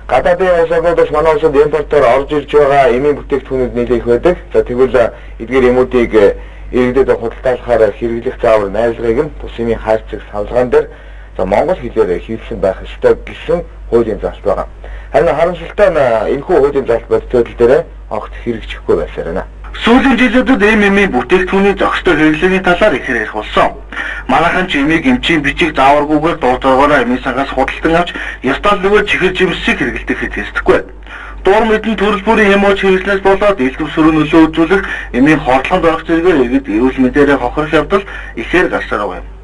Гадаадын улс орнуудаас манай улсад импортоор орж ирж байгаа эмийн бүтээгдэхүүнүүд нэлээх байдаг. За тэгвэл эдгээр эмүүдийг иргэдэд худалдаалахаар хэрэглэх заавар найрлагыг нь тус эмийн хайрцаг савлгаан дээр за монгол хэлээр хэвлэсэн байх ёстой гэсэн хуулийн заалт байгаа. Харин харамсалтай нь энэхүү хуулийн заалт бодит байдал дээр огт хэрэгжихгүй байсаар байна. Сүүлийн жилүүдэд эм эмийн бүтээгдэхүүний зохистой хэрэглээний талаар ихээр ярих болсон. Манайхан ч эмийг эмчийн бичиг зааваргүйгээр дуу зоргоороо эмийн сангаас худалдан авч ёстой нөгөө чихэр жимсийг хэрэглэдэг хэд хэсдэхгүй. Дуур мэдэн төрөл бүрийн эм ууж хэрэглэнээс болоод элдв сөрөг нөлөө үзүүлэх эмийн хордлонд орох зэрэгээр иргэд эрүүл мэндээрээ хохирох явдал ихээр гарсаар байгаа юм.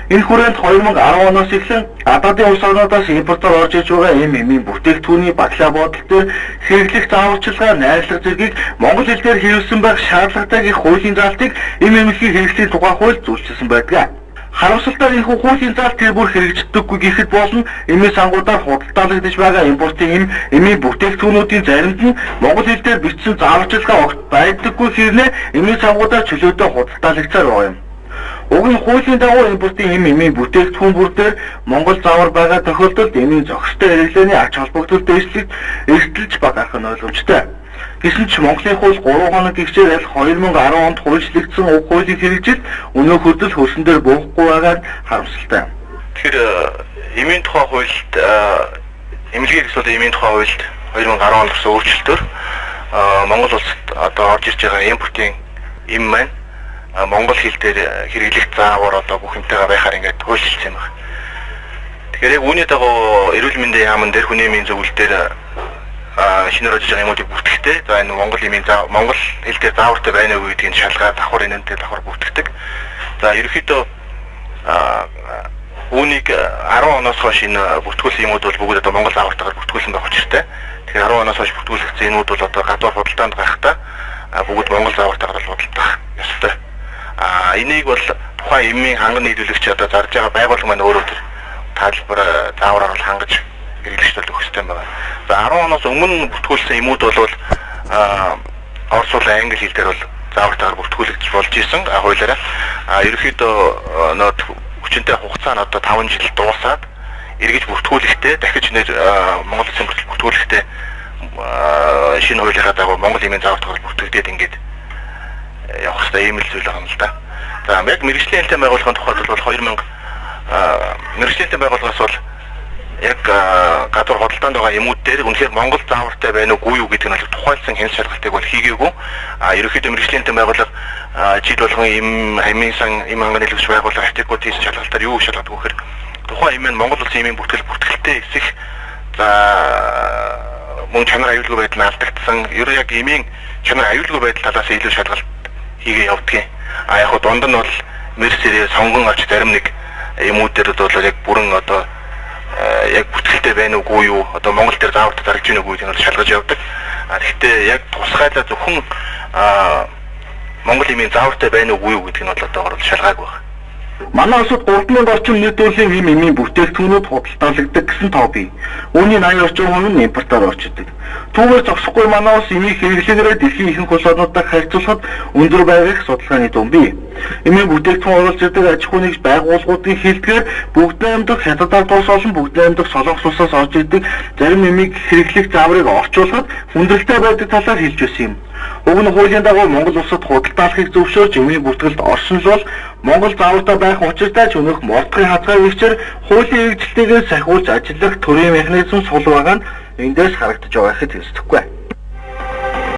Энэ хүрээнд 2010 оноос эхлэн гадаадын улс орнуудаас импортоор орж иж байгаа эм эмийн бүтээгдэхүүний баглаа бодол дээр хэрэглэх зааварчилгаа, найрлага зэргийг монгол хэл дээр хэвлэсэн байх шаардлагатай гэх хуулийн заалтыг эм эмнэлгийн хэрэгслийн тухай хууль үйлчилсэн байдаг. Харамсалтай нь энэхүү хуулийн заалт тэр бүр хэрэгждэггүй гэхэд болно эмийн сангуудаар худалдаалагдаж байгаа импортын эм эмийн бүтээгдэхүүнүүдийн заримд нь монгол хэл дээр бичсэн зааварчилгаа огт байдаггүй хэрнээ эмийн сангуудаар чөлөөтэй худалдаалагдсаар байгаа юм. Уг нь хуулийн дагуу импортын эм эмийн бүтээгдэхүүн бүр дээр монгол заавар байгаа тохиолдолд эмийн зохистой хэрэглээний ач холбогдол дээшлэж эрсдэлж баг арах нь ойлгомжтой. Гэсэн ч Монголын хууль 3 хоног гэгчээр аль 2010 онд хуульчлагдсан уг хуулийг хэрэгжил өнөө хүртэл хөрсөн дээр буухгүй байгаа нь харамсалтай. Тэгэхээр эмийн тухай хуульд эмнэлгийн хэрэгсэл эмийн тухай хуульд 2010 онд гарсан өөрчлөлтөөр Монгол улсад одоо орж ирж байгаа импортын эм маань монгол хэл дээр хэрэглэх заавар одоо бүх юмтайгаа байхаар ингээд хуульчилсан юм байна. Тэгэхээр яг үүний дагуу эрүүл мэндийн яамн дээр хүний эмийн зөвлөл дээр шинээр орж байгаа юмуудыг бүртгэхдээ за энэ монгол эмийн монгол хэл дээр заавартай байна уу гэдгийг шалгаад давхар энэнтэй давхар бүртгэдэг. За ерөнхийдөө үүнийг 10 оноос хойш энэ бүртгүүлсэн юмуд бол бүгд одоо монгол заавартайгаар бүртгүүлсэн байх учиртай. Тэгэхээр 10 оноос хойш бүртгүүлэгдсэн юмуд бол одоо гадуур худалдаанд гарахдаа бүгд монгол заавартайгаар худалдах ёстой. Энийг бол тухайн эмийн ханган нийлүүлэгч одоо зарж байгаа байгууллага маань өөрөө тэр талбар заавраар бол хангаж хэрэглэгчд бол өгөх ёстой байна. За 10 оноос өмнө бүртгүүлсэн эмүүд бол орос бол англи хэл дээр бол заавартайгаар бүртгүүлэгдэж болж исэн хуулиараа. Ерөнхийдөө нөө хүчинтэй хугацаа нь одоо 5 жил дуусаад эргэж бүртгүүлэхдээ дахиж нэр Монгол улсын бүртгүүлэхдээ шинэ хуулийнхаа дагуу монгол эмийн заавартайгаар бүртгэгдээд ингээд явах хэрэгтэй ийм л зүйл байгаа юм л да. За яг мэргэжлийн хэлтэй байгууллагын тухайд бол 2000 мэргэжлийн хэлтэй байгууллагаас бол яг гадуур худалдаанд байгаа юмуд дээр үнэхээр монгол заавартай байна уугүй юу гэдэг нь бол тухайлсан хяналт шалгалтыг бол хийгээгүй. Ерөнхийдөө мэргэжлийн хэлтэй байгууллага жил болгон эм хамийн сан эм ханган нийлүүлэгч байгууллага хатикууд хийсэн шалгалтаар юу шалгадаг вэ гэхээр тухайн эм нь Монгол улсын эмийн бүртгэл бүртгэлтэй эсэх за мөн чанар аюулгүй байдал нь алдагдсан. Ер нь яг эмийн чанар аюулгүй байдал талаас илүү шалгалт хийгээ явдгийн. Яг хуу дунд нь бол мерсэрээ сонгон авч зарим нэг юмуд дээр бол яг бүрэн одоо яг бүртгэлтэй байна уугүй юу? Одоо Монгол дээр заавартай зарж гинэ үгүй гэдгийг бол шалгаж явдаг. Тэгэхдээ яг тусгайлаа зөвхөн Монгол эмийн заавартай байна уугүй юу гэдгийг нь бол одоогор бол шалгаагүй байна. Манай улсад 3000 орчим нийт төрлийн эм эмийн бүтээгдэхүүнүүд худалдаалагддаг гэсэн тоо бий. Үүний 80 орчим хувь нь импортоор орж идэг. Түүгээр зогсохгүй манай улс эмийн хэрэглээгээрээ дэлхийн ихэнх улс орнуудтай харьцуулахад өндөр байгааг судалгааны дүн бий. Эмийн бүтээгдэхүүн оруулж ирдэг аж ахуйн нэгж байгууллагуудын хэлдгээр бүгд найрамдах Хятад ард улс болон бүгд найрамдах Солонгос улсаас орж ирдэг зарим эмийг хэрэглэх зааврыг орчуулахад хүндрэлтэй байдаг талаар хэлж байсан юм. Уг нь хуулийн дагуу Монгол улсад худалдаалахыг зөвшөөрч эмийн бүртгэлд орсон л бол Монгол заавартай байх учиртай ч өнөөх мордохын хазгай хөгжээр хуулийн хэрэгжилтэйгээ сахиулж ажиллах төрийн механизм сул байгаа нь эндээс харагдаж байгаа гэхэд хэсдэхгүй.